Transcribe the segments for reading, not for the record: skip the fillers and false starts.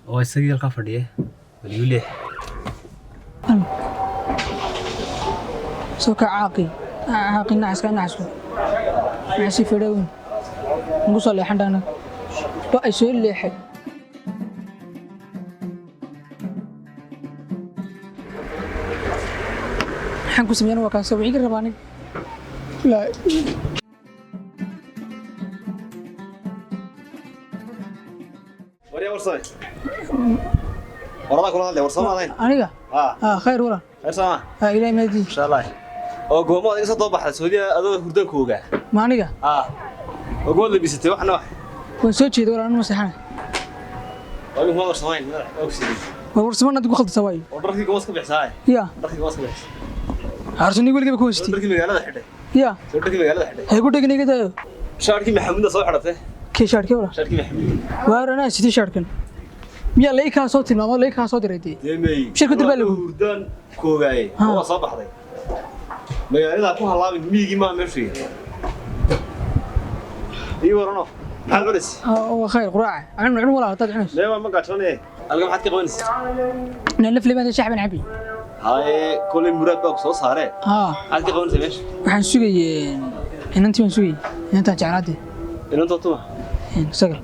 Oo isagii halkaa fadhiya waligu leex. Soo ka caaqi caaqi, nacaska nacasku nacasi fadhawn nagu soo leexan dhaana ba ay soo leexay. Maxaan ku sameeyana? Waa kaas wixii ka rabaa aniga. Laa. Waryaa warsame, waradaa kula hadlay, warsamo adayn. Aniga? Haa. Ah, khayr wala. Khayr sama. Ah, ilaahay mahadii. Insha Allah oo goomo adiga soo baxday Saudiya adoo hurdanka ogaa. Ma aniga? Haa, oo goomo labisatay waxna wax. Waan soo jeeday wala, anuma seexana. Waa kuma warsamayn madax ogsiin. War warsamana adigu khaldasa waayo. Oo dharkii goos ka bixsaay. Ya. Dharkii goos ka bixsay. Harsun weligaba ku haystay. Dharkii magaalada xidhay. Ya. Soo dharkii magaalada xidhay. Hay ku dhegin, iga daayo. Shaarkii Maxamuudna soo xidhatay. Kee shaarkee wala? Shaarkii Maxamuud. Waar anaa sidii shaarkan miyaa lay kaa soo tilmaamo, lay kaa soo diray dee? Deemay. Shirku dirbaa lagu- Hurdan koogaaye. Haa. Waa soo baxday magaalada ku halaabin miyigii maa meeshu ii warano, maxaad cunaysa? Waa khayr, quraaca cun cun walaal hadaad cunayso. Mee, waa ma gaajoonaya. Alga maxaad ka qabanaysa? Nalaf lebaanta shax baan cabi. Haye, kolay muraad baa ku soo saaree. Haa. Maxaad ka qabanaysa meesha? Waxaan sugayey inantii, waan sugayey inantaan jeclaadee. Inantoo tuma? Sagal.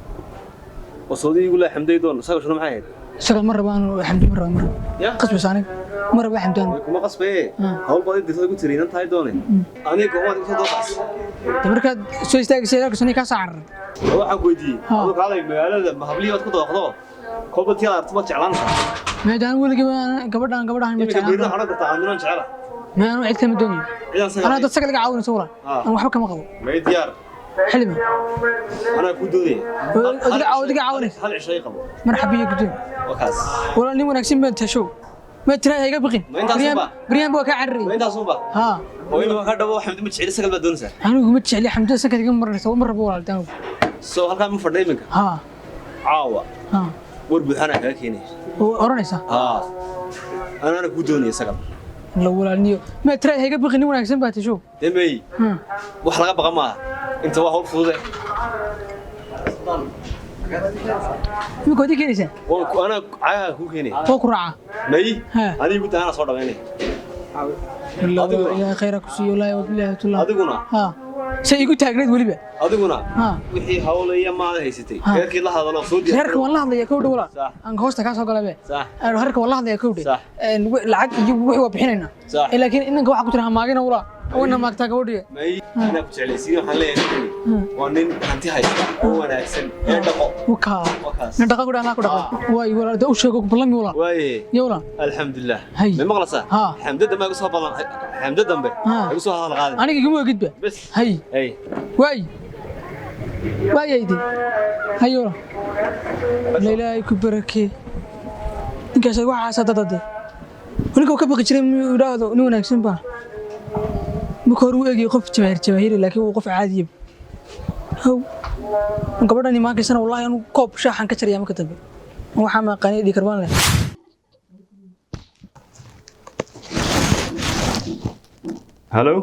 Oo soodii igu laa xamday doon sagashuna maxay ahayd? Sagal ma rabaan, xamdi ma rabaan, ma rabo. Ya. Qasbaysa aniga ma raba xamdaan. Way kuma qasbaye. Ah. Hawl baad dirtada ku tiri inantahay doone aniga goomaad igu soo doobaxs. De markaad soo istaagaysa halkaas aniga kaa soo cararay. Waxaan ku weydiiyey. Ah. Aduu kaalay magaalada mahabliyi baad ku dooqdo, kolba tii aad aragto maad jeclaanaysaa. Maadaan weligaba gabadhaan gabadhaan ma Iminka beerida jeclaan. waxaad odhan kartaa aaminaan jecela. Ma anu cid kama doonayo. Cidaan sagal. Anaa dad sagal iga caawinaysa walaal. Ah. Aan waxba kama qabo. May diyaar. Xilmi. Anaa ku doonaya. Adiga caawinaysa. Hal cisho ii qabo. Marxaba iyo guddoon. Waa kaas. Walaal, nin wanaagsan baan tashow ma tiraa, iga biqin. Ma intaas unba? Baryahan waa kaa Ma cararayay. intaas unba? Haa. Oo imika ka dhabo, xamdi ma jecli, sagal baad doonaysaa. Anigu ma jecli xamdo, sakad iga marinaysa ma rabo walaal anigu. Soo halkaa ma fadhiya iminka? Haa. Caawa. Haa. War buuxanaa kaga keenaya. Oo oranaysa. Haa, anaana kuu doonaya sagal. La walaalniyo ma tiraa, iga biqin, nin wanaagsan baa tashow. Demey. Hmm. Wax laga baqa maaha, inta waa hawl fudude. Imika waad ii keenaysaa? Anaa cagaha kuu keenaya. Waa ku raacaa. May. Ha. Anigu guta anaa soo dhamaynaya. Adiguna? Ilaahay khayra ku siiyo, wallaahi wabilaahi tullah. Adiguna? Haa, say igu taagnayd weliba. Adiguna? Haa. Wixii hawlaya maada haysatay. Ha. Reerkii la hadalo soo diyaar. Reerka waan la hadlaya kowdha walaal. Sax. Aan hoosta kaa soo galay be. Sax. Reerka waan la hadlaya kowdhe. Sax. Lacag iyo wixii waa bixinaynaa. Sax. Laakiin inanka waxaa ku jira hamaagina walaal, wana maagtaa gabadhiya. May, anaa ku jeclaysiin, waxaan leeyahay ninkani waa nin hanti haysta oo wanaagsan ee dhaqo. Wakaa. Wakaas. Nin dhaqa ku dhaha, ku dhaqa waay walaal, de u sheego ballami walaal. Waaye. Iyo walaal. Alxamdulilah. Hay. Ma maqlaysaa? Ha. Xamdo dambe igu soo ballan, xamdo dambe Ha. igu soo hadal qaadin. Aniga iguma ogidba. Bes. Hay. Hey. Waay waayaydi, hay walaal, la ilaahay ku barakee ninkaas waxaas dadade ninka uu ka baqi jiray miyuu idhaahdo nin wanaagsan baa. Marka hore uu eegayay qof jawaahir jawaahiri, laakiin wuu qof caadiya. Haw, gabadhan imaankaysana wallaahi anu koob shaaxan ka jaraya marka dambe, waxaa maaqaanay dhii karbaan leh. Hallo,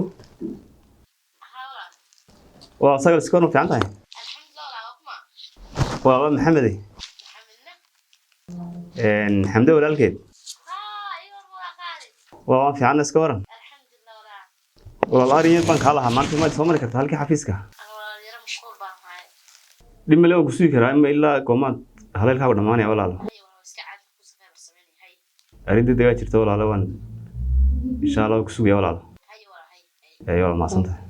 waa sagal, iskoon fiican tahay? Waa Maxamede, Xamde walaalkeed. Waa waan fiican, iska waran walaal. Arrin yar baan kaa lahaa maanta, maad soo mari kartaa halkii xafiiska? Dhib male, waan ku sugi karaa ima ilaa goomaad haleelkaagu dhammaanaya walaal. Arrin degdegaa jirta walaalo, waan insha Allah waan ku sugaya walaal. Ay walaal, mahadsan tahay.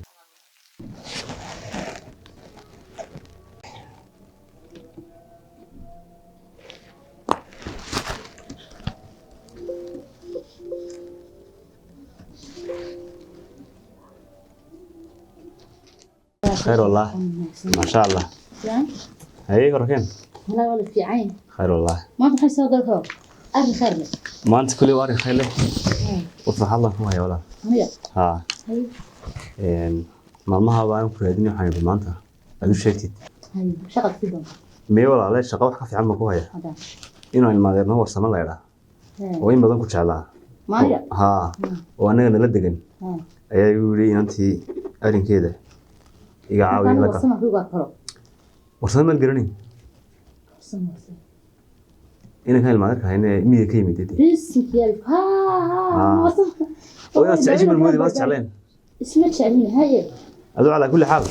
Khayr wallah, maasha Allah. Haye, warkeen? والله ولا في عين. Khayr wallah. ما تحس هذا الكو أري خير لك. Maanta kulli waa arrin khayr leh oo farxad lan ku haya walaal. هيا. Haa. هيا. Maalmaha baan ku raadinay, waxaan idhi maanta aad u sheegtid. هيا، شغل في دم. Mee walaale, shaqo wax ka fiican baan ku haya. هذا. Inaan ilmaadeerno warsamo la idhaa oo in badan ku jeclaa. ما هي. Haa, oo annaga nala degan ayaa igu yidhi inantii arrinkeeda iga caawiya أنا la gal. وصلنا في وقت Warsamo maad garanayn? وصلنا وصلنا. Inankan ilmaadarka hayne miyiga ka yimid dee. Bisinka yaalif. Haa haa. Oo inaad jeceshay baan moodi, maad jecleen. Isma jeclin, haye. Aduu calaa kulli xaal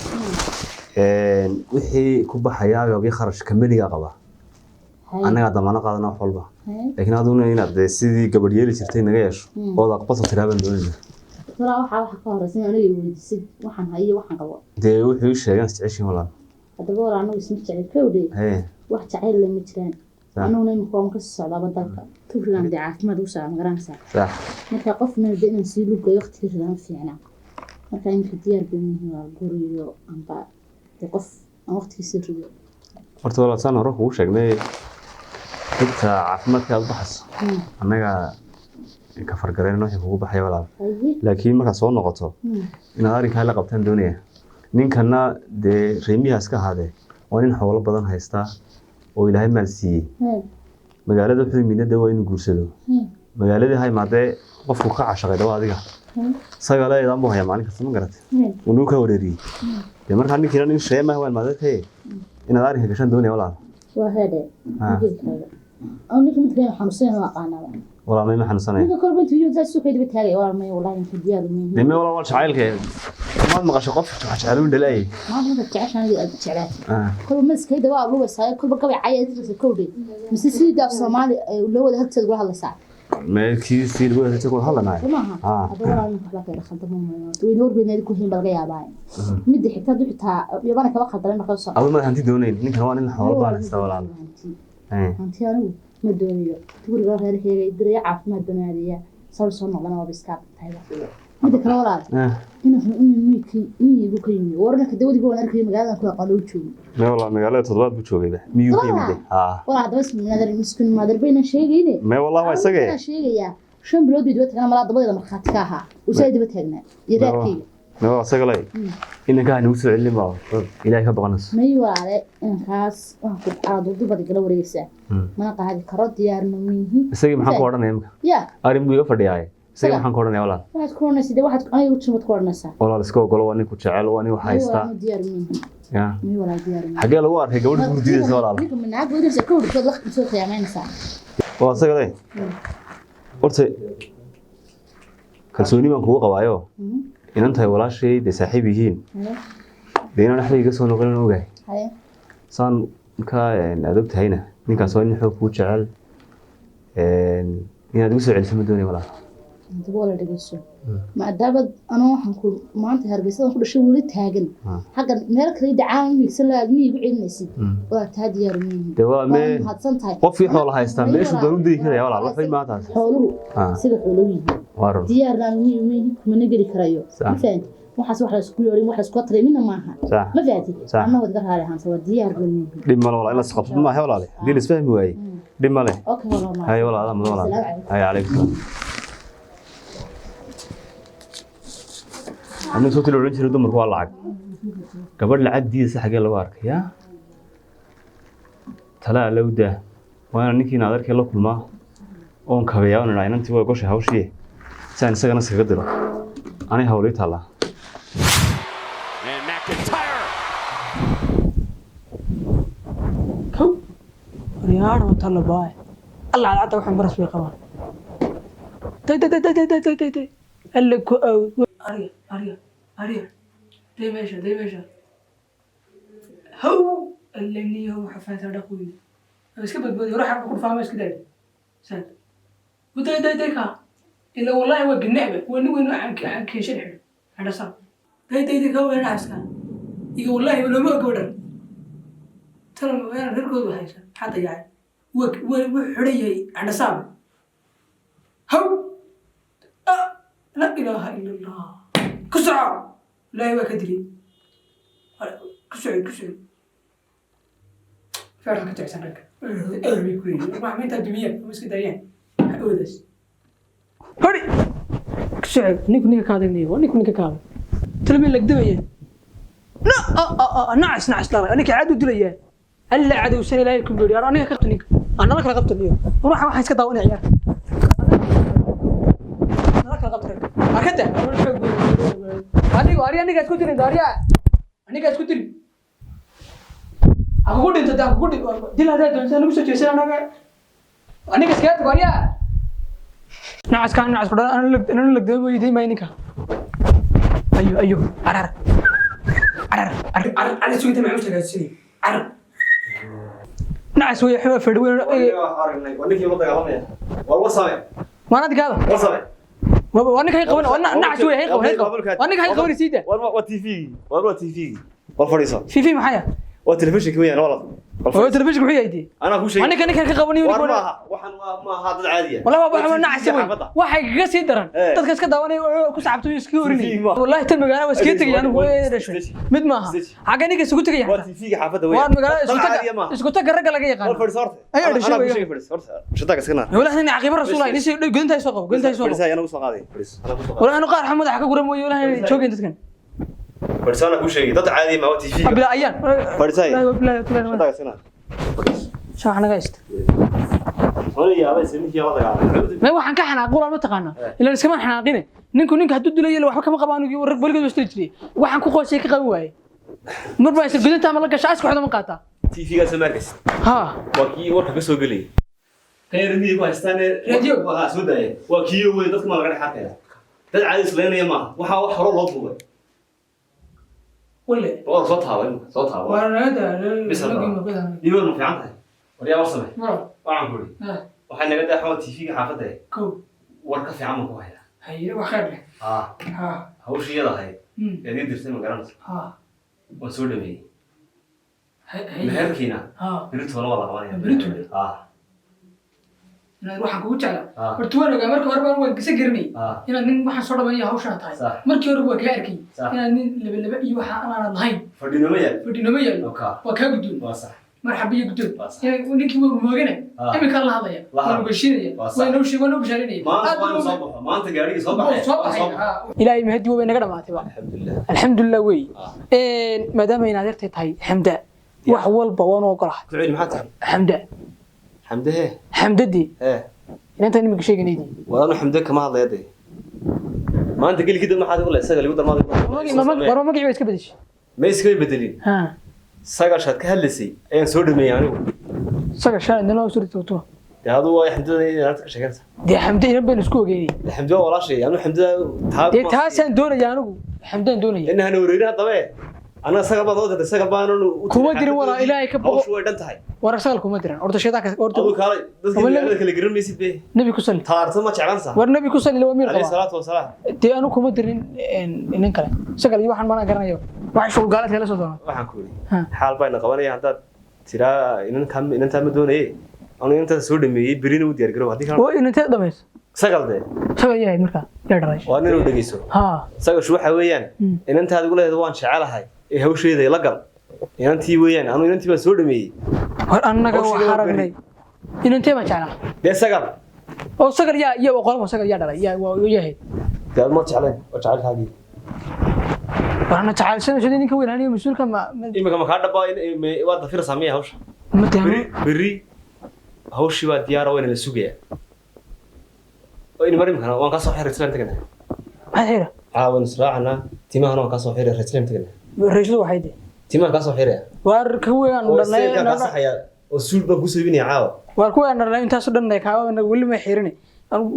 wixii ku baxayaa agabyo kharash kambaniga qaba. Haye. Annagaa damaano qaadana wax walba. Haye. Laakiin aduna inaad dee sidii gabadh yeeli jirtay naga yeesho ood aqbato tiraa baan doonayna. Walaa waxa ka horeysan aniga i weydiisid waxaan hayo, waxaan qabo. Dee wuxuu ii sheegay inaad jeceshiin walaal. Haddaba walaa anagu isma jeclin, kowdhe. Haye. Wax jacayl leh ma jiraan. Anuguna imika waan kasii socdaaba dalka Tufrigan, dee caafimaad ugu socdaa, ma garanaysaa? Sax. Marka qofna dee inaan sii lugayo waqtiga ridama fiicna. Marka imika diyaar bay yihiin waa guriyo amba dee qof aan waqtigiisa rido. Horta walaal, saan hore kugu sheegnay, dadka caafimaadka aad u baxayso annaga ka fargareen wixii kugu baxaya walaal. Haye. Laakiin markaad soo noqoto inaad arrinkaa la qabtaan doonaya. Ninkana dee reemiyahaas ka ahaadee waa nin xoolo badan haystaa oo Ilaahay maal siiyey. Magaalada wuxuu yimidna dee waa inuu guursado. Magaaladii ha imaadee, qofku ka cashaqay daba adiga. Sagale eedaan buu hayaa maalin kasta, ma garatay? Uu nagu kaa wareeriyey dee. Markaa ninkiina nin sheemaha waa ilmaadeedkaye, inaad arrinka gashaan doonaya walaal. Waa heedhe. Ujeedkaaga oo ninka mid kale xanuunsan oo aqaanaba. Walaal, may ma xanuunsanaya. Ninka kolba intuu yimid saas suuqayda ba taagay. Walaal may, wallahi ninka diyaar uma Dee may walaal, waa jacaylka. Maad maqasho qof wax jecel dhalaayay? Maanta markaad jeceshaan aniga aad jeclaatay, kolba maskayda waa lubaysaa, kolba gabay caya diraysa, kowdhe, mise sidii daaf Soomaali ay loo wada hagteeda kula hadlaysaa? Meelkii sii lagu heshay ku hadlanaay. Soo maaha? Hadda walaal ninka waxba kala khaldamo maayo, wayna warbeedna ku hin baa laga yaabaa. Midda xigta hadduu xitaa yabana kaba khaldamay marka soo. Aduu madax hanti doonayn, ninkan waa nin xoolo badan haysta walaal. Hanti anigu ma doonayo. Guriga reerkeyga diraya, caafimaad banaadaya, sawir soo noqdana waaba iska tahay. Midda kale walaal, inuu miyigu miyigu ka yimi wararka dawadiga waan arkay, magaaladan ku aqoon u joogo. Mee walaal, magaalada toddobaad buu joogayba, miyuu ka yimid? Walaal haddaba isku madar isku madar bayna sheegayne. Mee walaal, waa isagee. Waxaan sheegayaa 5 bilood bay daba taagnaa, malaa dabadeeda markhaati ka ahaa, uu saa daba taagnaa iyo raadkeyga. Mee waa isaga lay, inanka ha nagu soo celin baa Ilaahay ka baqanayso. May walaale, inankaas waxaan ku aad dubada gala wareegaysaa, mana qaadi karo, diyaarna miihi. Isagii maxaan ku odhanaya imika? Ya. Arrin buu iga fadhiyaaye, isagii maxaan ku odhanaya walaal? Waxaad ku odhanaysaa dee waxaad aniga u jimad ku odhanaysaa. Walaal, iska ogolo, waa ninku jecel, waa nin wax May haysta. walaal, diyaar miihi. Ya. May walaal, diyaar miihi. Xaggee lagu arkay gabadh guur diidaysa walaal? Ninka manaag wadaysa ka hurdood la soo khiyaamaynaysaa. Waa isaga lay. Horta kalsooni baan kugu qabaayo, inan tahay walaashay dee saaxiib yihiin, dee inaan waxba iga soo noqonin ogahay. Haye. Saan markaa aad og tahayna, ninkaas waa nin xoog kuu jecel. Inaad igu soo celiso ma doonaya walaal. Hadaba wala dhegeyso, maadaama anoo waxaan ku maanta Hargeysadan ku dhashay weli taagan xaggan meel kale dacaan miigsan la aad miyigu celinaysid, waa taa diyaar miyihi. Dee waa mee mahadsan tahay. Qofkii xoola haystaa meeshuu doonu degi karaya walaal, waxbay maataas. Xooluhu sida xoolo yihiin. Waa run. Diyaarna miyi miyihi kumana geli karayo. Ma fahanti? Waxaas wax la isku yeerin, wax la isku taray midna maaha. Ma fahanti? Anna wad iga raali ahaan, waa diyaar baan miyihi. Dhib male walaal, in la isqabsado maaha walaale. Haddii la isfahmi waayey, dhib male. Okay walaal, mahadsan. Hay walaal, adaa mudan walaal. Assalaamu calaykum. Hay, calaykum salaam. Aniga soo tili odhan jiray, dumarku waa lacag. Gabadh lacag diidaysa xaggee lagu arkay? Yaa talaa lowdaa, waa inaan ninkiina adarkii la kulmaa oon kabeeyaa oon idhaa inantii way goshay hawshii, si aan isagana iskaga diro. Ani hawlii taallaa. And McIntyre. Kow horyaadha wata baay alla cadcadda waxaan baras bay qabaan. Day day day day day day day day, alle ku awd. Ariga ariga ariga, day meesha, day meesha. How alle niyo waxa faata dhaqwiy iska badbaadi ruuxa ku faama iska day sad وday day day ka ila wallahi waa ginacba waa nin weyn oo aan keeshan xidho xidhasa. Day day day ka weyn xaska iga wallahi looma gabadhan tan weyn reerkoodu haysa maxaa dayacay. Waa wuxuu xidhan yahay candhasaab. Haw, laa ilaaha ila Allah, ku soco. Ilaahay waa ka dilay. Ku soco, ku soco. Feerka ka jecsan ragga bay ku leeyihiin wax mintaa dumiya ama iska daayaan waxa oodaas hori. Ku soco. Ninku ninka kaadagniyo waa ninku ninka kaaday talmay lagdamayeen. Nacas nacas dhalay ninka caad u dilayaa. Alla cadowsan Ilaahay ku beeriyo. Aniga ka qabta ninka, anala kala qabta niyo ruuxa waxaan iska daawanaya ciyaarta. Nala kala qabta ragga arkada. Anigo ari aniga isku dilin ariya, aniga isku dilin. Ha kugu dhinto de, ha kugu dhinto. Dil haddaad doonto nagu soo jeesan anaga. Aniga iskaga tag waryaa. Nacaskaan nacas ku dhan anuu lagdama weydiin maayo ninka. Ayo ayo carar carar carar carar sugita maxaa u shaqaysanay carar. Nacas way xuma fadhi weyn. Waa ninkii la dagaalamaya. Waa wasame. Waanad gaada. Wasame. Waa ninka hay qaban waa nacas way hay qaban hay qaban. Waa ninka hay qaban siida. Waa TV. Waa TV. War fadhiiso. Fifi maxaya? Waa telefishinka weeyaan walaal. Oo telefishinka wuxuu yahay. Anaa ku sheegay. Waa ninka ninka ka qabanayo. War maaha. Waxaan ma aha dad caadi ah. Wallahi waa nacas weyn. Waxay kaga sii daran. Dadka iska daawanaya oo ku sacabtay iska horinay. Wallahi tan magaala waa iska tagay anigu way dhashay. Mid maaha. Xagga ninka isugu tagay. Waa TV-ga xaafadda weeyaan. Waa magaalada isku taga. Isku taga ragga laga yaqaan. War fadhiiso horta. Ayaa dhashay. Anaa ku sheegay fadhiiso horta. Shadaga iska naar. Wallahi nin caqiibo rasuulahay nin sii godinta soo qabo godinta soo qabo. Fadhiiso anaa u soo qaaday. Fadhiiso. Anaa ku soo qaaday. Wallahi anu qaar xamad wax ka guran mooyo wallahi joogeen dadkan. Fadhiiso anaa ku sheegay dad caadi ma waa TV. Bila ayaan. Fadhiiso. Bilahi bilahi. Shadaga iska naar. Shaax naga haysta. Ma waxaan ka xanaaqo walaal ma taqaanaa ilaan iskama xanaaqine ninku ninka hadduu dilayo waxba kama qabaan rag weligood waa isdili jiray waxaan ku qoosay ka qaban waaye mar baa isla gudinta ama la gasha aska waxda ma qaataa TV-gaas ma arkaysid ha waa kii warka ka soo gelayay kan miyiga ku haystaan Radio. waa soo daayay waa kii weyn dadka ma laga dhex arkaya dad caadi islaynaya maaha waxaa wax hore loo duubay wale waa soo taabay soo taabay iimaan ma fiican tahay waryaa war samee waxaan ku iri waxay naga daaxoon TV-ga xaafadda kow war ka fiican baan ku hayaa haye wax khayr leh ha ha hawshii iyada ahayd eed ii dirtay ma garanaysa ha waan soo dhameeyey meherkiina ha beritoona waa la qabanaya Beritoole? ha inaad waxaan kugu jeclaa Ah. horta waan ogaa marka hore baan waan gisa garanay Ah. inaad nin waxaan soo dhameeya hawshaa tahay Sax. markii hore waa kaa arkay Sax. inaad nin laba laba iyo waxa aanad lahayn fadhinoma yaal fadhinoma yaallo Oka. waa kaa guddoon waa sax marxaba iyo guddoon Waa sax. Ninkii waa moogana Ah. iminkaan la hadlaya La hadla. waan ogeshiinaya Waa sax. waan noo sheeg waan noo bishaarinaya maanta waan soo baxo maanta gaarigii soo baxay soo baxay ilaahay mahadi way naga dhamaatay ba alxamdulilah alxamdulilah wey Ah. maadaama inaad adeertay tahay xamda wax walba waan u ogolahay kucil maxaa tahay xamda xamde hee xamdadii hee inantaan iminka sheeganaydii walaanu xamde kama hadlaya dee maanta geli kadib maxaad igu le isaga ligu darmaad warma magacii waa iska bedeshay ma iskama bedelin ha sagaashaad ka hadlaysay ayaan soo dhameeyey anigu saga shalay naloo suri tuutuwa dee aduu waa xamdada inaad ka sheeganaysa dee xamde inan baynu isku ogeynay dee xamde waa walaashay anu xamdada taa dee taasaan doonaya anigu xamdaan doonaya in hana wareerin haddaba anaga sagal baad oo dirtay sagal baanan Kuma dirin walaa, Ilaahay ka boqo. hawshu way dhan tahay war sagal kuma diran horta shaydaanka horta aduu kaalay dadka Wala- magaalada kala garan maysid be nebi ku salli taarta ma jeclansa war nebi ku salli waa miir alayhi qabaa salaatu wasalaam dee anu kuma dirin nin kale sagal iyo waxaan mana garanayo wax shughul gaaleedka la soo doona waxaan ku yidhi Ha. xaal bayna qabanaya haddaad tiraa inankaa inantaa ma doonaye anu inantaa soo dhameeyey berina u diyaar garow haddii kale oo inantee dhamayso sagal dee sagal yahay markaa yaa dhalay waa inuu dhegeyso ha sagashu waxa weeyaan Mm. inantaad igu leedahay waan jecelahay ee hawsheeda ila gal inantii weeyaan anu inantii baan soo dhameeyey war annaga Hawshiga waxaa waa aragnay inantee baan jeclaa dee sagal oo sagal yaa iyo qolaba sagal yaa dhalay yaa waa yahay dee aad ma jecleen waa jecelkaagii war ana jecelsanayso ninka weynaaniyo mas-uulka ma imika ma kaa dhabaa waa dafiraysaa miya hawsha ma berri tahmo berri hawshii baa diyaara wayna la sugayaa oo in mar imikana waan kaa soo xiray islaan tagana maxaad xira caawan israacana timahana waan kaa soo xiray islaan tagana rayslu waxay dee timahan kaa soo xiraya waar kuwaan oo dhalnay istaylkaan kaa saxaya oo suul baan kusoo iibinaya caawa waar kuwaan dhalnay intaasoo dhan kaawa weli ma xirin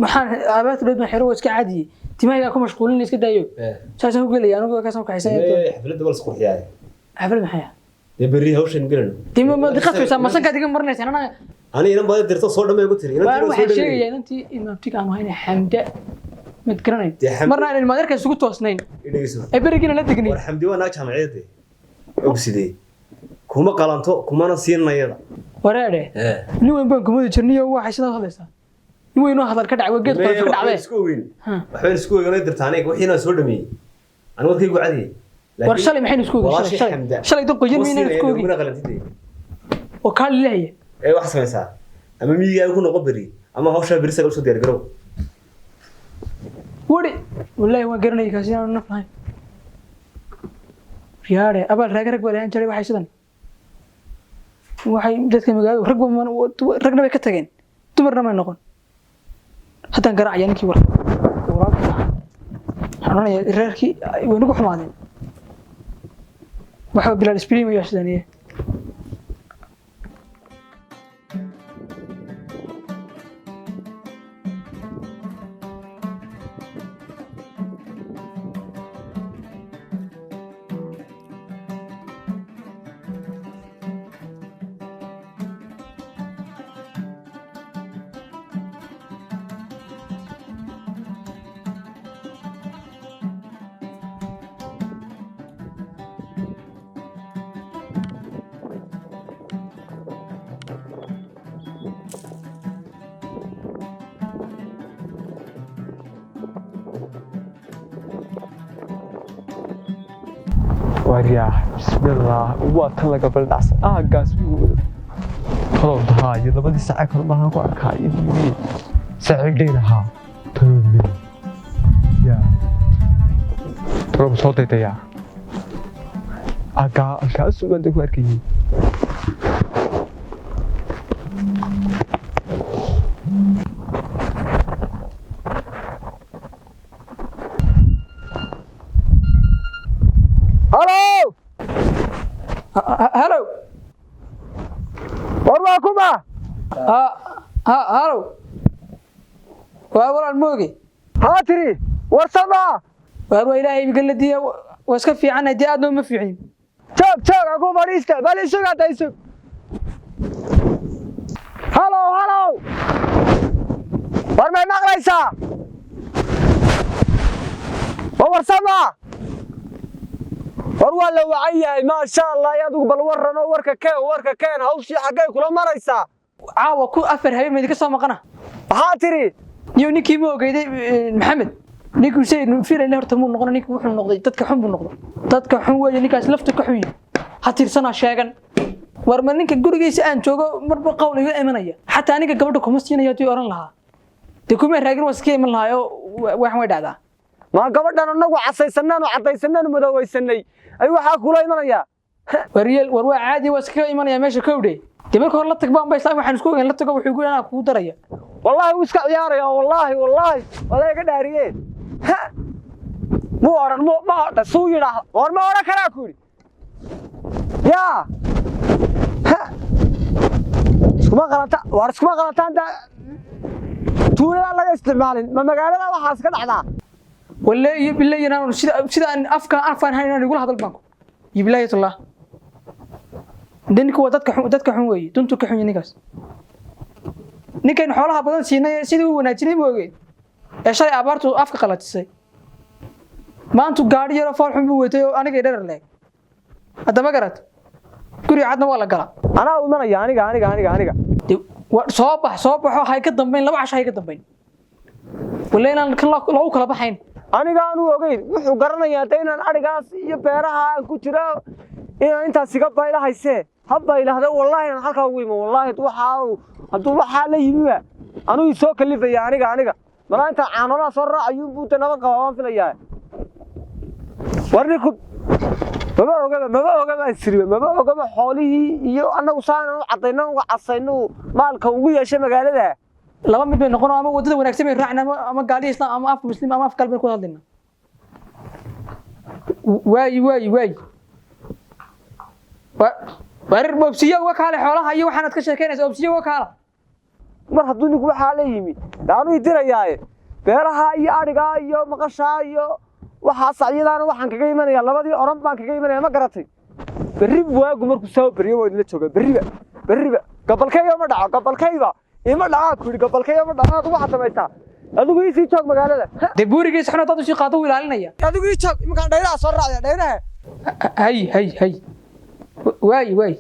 maxaan aabaadka dhood ma xiro waa iska caadiyey timahaygaa ku mashquulin iska daayo saasaan ku gelaya anigu kaasaan ku kaxaysan xafladda waa la isqurxiyaa xaflad maxay ah dee berri hawshan gelano dima ma qasbaysaa masankaad iga marinaysaa anaa ani inan baad dirto soo dhamay ugu tiri waan inantii waxaan soo sheegayaa dhameeyay inantii imaamtiga aanu hayna xamda mid garanayn Dee Xamda- marna aan ilmaadeerka isugu toosnayn dhegeyso ee berigiina la degnay war xamdi waa naag jaamaciyadeed ogsidee kuma qalanto kumana siinayada wareedhe nin weyn baan kumadi jirniyo waxay sidaas hadlaysaa nin weyn oo hadal ka dhacay waa geed qolof ka waxbaan dhacday isku ogeyn Ha. waxbaan isku ogeyn oo dirta aniga wixiina soo dhameeyey anigu warkaygu cadiyey war shalay maxaynu isku ogeyn shalay shalay shalay dad qoyan maynaan isku ogeyn kumana qalantidee oo kaa lilahaya ee wax samaysaa ama miyigaaga ku noqon beri ama hawshaa beri sagal usoo diyaar garow wari wallaahi waan garanayay kaasi inaanu naf lahayn yaare abaal raaga rag baa lahaan jiray waxay sidan waxay dadka magaalada rag ragna bay ka tageen dumarna may noqon haddaan garaacaya ninkii war walaalka ahaa waxaan odhanayaa reerkii way nagu xumaadeen waxba bilaal isbriim iyo sidaniye. Waryaa, bismillaah, waa tan laga baldhacsan aagaas buu wado tolow dahaayo labadii saace kale maahan ku arkaa iyo saaciidhayn ahaa tolow mey yaa tolow soo daydayaa aaggaa halkaasuu baan ku arkayay. Halo. Halo. War waa kuma? Halo, waa walaal mooge. Haa, tiri war sama. Waar waa ilaahay bigaladiya, waa iska fiicanahay dee, aadna uma fiicin. Joog, joog, aku fadhiista bal, isug hadda, isug. Halo, halo, war may maqlaysaa? War warsama, war waa la wacan yahay, maasha Allah. Adigu bal warran oo warka keen, warka keen. Hawshii xaggay kula maraysaa? Caawa ku 4 habeen ma idinka soo maqana. Maxaa tiri? Niyo ninkii ma ogeyday Maxamed, ninkuu say filayna horta muu noqon. Ninkii wuxuu noqday dadka xun buu noqday, dadka xun weeye ninkaas, lafta ka xun yahay, ha tirsanaa sheegan. War ma ninka gurigiisa aan joogo marba qowl iga imanaya, xataa ninka gabadha kuma siinayo haddii oran lahaa dee kuma raagin, waa iska iman lahaa oo waxan way dhacdaa. Ma gabadhan annagu casaysannaanu caddaysanaanu madowaysanay ayuu waxaa kula imanayaa? War yeel, war waa caadi, waa iskaga imanaya meesha kowdhe. Dee marka hore la tag baan ba islaam, waxaan isku ogeyn la tago, wuxuu igu anaa kugu daraya. Wallaahi wuu iska ciyaaraya, wallaahi, wallaahi wadaa iga dhaariye. Muu odhan mu ma odhan suu yidhaah. War ma odhan karaa ku yidhi yaa iskuma qalanta. War iskuma qalantaan da tuulada laga isticmaalin, ma magaalada waxaas ka dhacdaa? Walle iyo bille inaan sida aan afka afaan hayn inaan igula hadal baanku iyo bilaahi tallah. De ninka waa dadka xun, dadka xun weeye, duntu ka xun yahay ninkaas. Ninkan xoolaha badan siinay sidii u wanaajinay ma ogeed ee shalay abaartu afka qalatisay, maantu gaadhi yaroo fool xun buu watay oo aniga dherer leeg. Hadda ma garat, guriga cadna waa la galaa. Anaa u imanaya, aniga, aniga, aniga, aniga. Dee, soo bax, soo baxo, hay ka dambayn 2 casho, hay ka dambayn. Walle inaan kan loogu kala baxayn. Aniga aanu ogeyn wuxuu garanayaa de inaan adhigaas iyo beeraha aan ku jira inaan intaas iga baylahaysee, ha baylahda. Wallaahi inaan halkaa ugu imo, wallaahi waxaa hadduu waxaa la yimiba anuu isoo kalifaya. Aniga, aniga malaa intaan caanolaha soo raacayo buu de nabad qabaa waan filayaa. War ninku maba ogaba, maba ogaba isriba, maba ogaba xoolihii iyo annagu saanan u caddayno uga casayno maalka ugu yeeshay magaalada. Laba mid bay noqon, ama wadada wanaagsan bay raacna, ama gaaliya islaam ama afka muslim ama af kale bay ku hadlayna. Waayi, waayi, waayi, warir oobsiyo uga kaale xoolaha iyo waxaanaad ka sheekeynaysa, oobsiyo uga kaala. Mar hadduu ninku waxaa la yimi de anuu idirayaaye, beeraha iyo adhigaa iyo maqashaa iyo waxaa sacyadaana waxaan kaga imanaya labadii oran baan kaga imanaya, ma garatay? Berri waagu markuu soo beryo waa idinla joogaa. Berriba, berriba gabalkayga ma dhaco, gabalkayba ima dhacaa ku yidhi, gabalkayga ma dhaco. Adigu waxaad samaysaa, adigu ii sii joog magaalada. Dee buurigiisa xun haddaad usii qaado wuu ilaalinaya. Adigu ii joog, iminkaan dhayraha soo raacaya, dhayraha. Hay, hay, hay, waayi, waayi.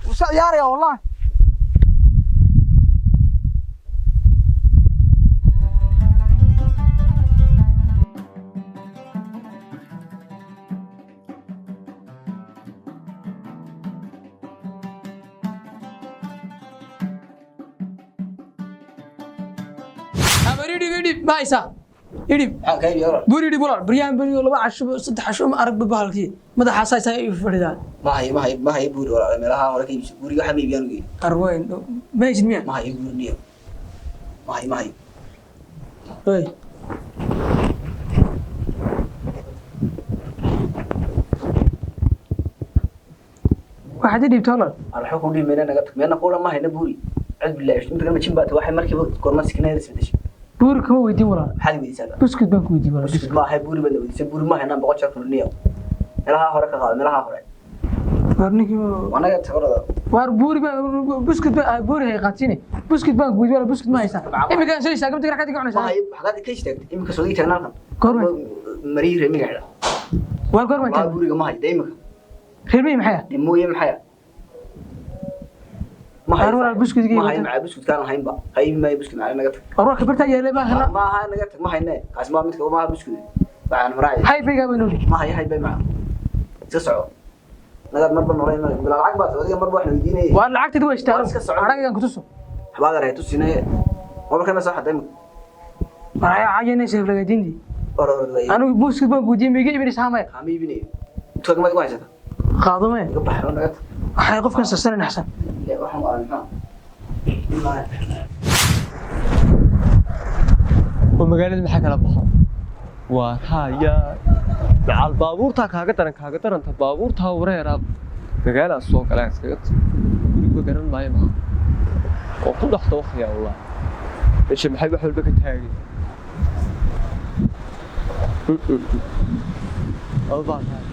Wuu iska ciyaaraya wallahi. Amar idhib, idhib ma haysaa? Idhib buur, idhib walaal. Baryahan beriyo 2 casho, 3 casho ma arag bahalkii madaxaas haysaa i fadhidaa. Ma hayo, ma hayo, ma hayo buuri walaal. Meelaha hore ka iibso buuriga, waxaa ma iibiyaan ogeyn. Arweyn ma haysid miya? Ma hayo buuri niyo, ma hayo, ma hayo. Hey. Waxaad i dhiibtay walaal. Aan waxba ku dhibi mayna, naga tag meelna kuula. Ma hayna buuri, cid bilaash inta kama jin baata waxay markiiba goorma sikinayda isbedeshay. Buuri kama weydiin walaal. Maxaad weydiisaa? Buskud baan ku weydiin walaal. Buskud ma ahay, buuri baad weydiisay. Buuri ma haynaan 100 jeer kulniyo, meelaha hore ka qaado, meelaha hore. War ninkii wanaga tagorada. War buuri baan, buskud baan, buuri hay qaatine. Buskud baan ku weydiin walaal, buskud ma haysaa? Iminkaan soo istaagay inta ka Ma cunaysaa. Hayo, xagaad ka istaagtay iminka? Soo ii taagnaa halkan. Goorma? Marii reemiga xidha. War goorma waa taagan? Buuriga ma hayo dee iminka. Reer miyi maxay ah? Dee mooye maxay ah? Ma hayo. War walaal, buskudkii ma hayo. wata. Macaa buskudkaan lahaynba qaybi maayo buskud macaa, naga tag. War warka bartaa yeelay baan helaa. Ma aha, naga tag, ma hayne. Kaas ma midka ma aha buskud, waxaan maraacay. Hay baygaa bay noo dhiib. Ma hayo, hay bay macaa. Iska soco. Nagaad marba noolayn bilaa lacag baad adiga marba wax weydiinayay. Waa lacagteedi waa ishtaaro. Waa iska socon. Aragaan kutuso. Waxbaad aray tusinay. Mobilka ma soo xaday. Maraya cayanaysa aflagaadiintii. Or or way. Anigu buskid baan guudiyey, ma iga iibinaysaa maya? Kama iibinayo. Tuug ma igu haysata. Qaado maya. Iga baxro naga. Waxay qofkan sasanan axsan. Ilaa waxaan waa maxaa? Oo magaalada maxaa kala baxo? Waa haya macal baabuurtaa kaaga daran, kaaga daranta baabuurtaa wareeraa. Magaalaa soo galaa iskaga guriga garan maayo maha oo ku dhex dookhaya. Wallah, meesha maxay wax walba ka taagay? Laba baa tahay.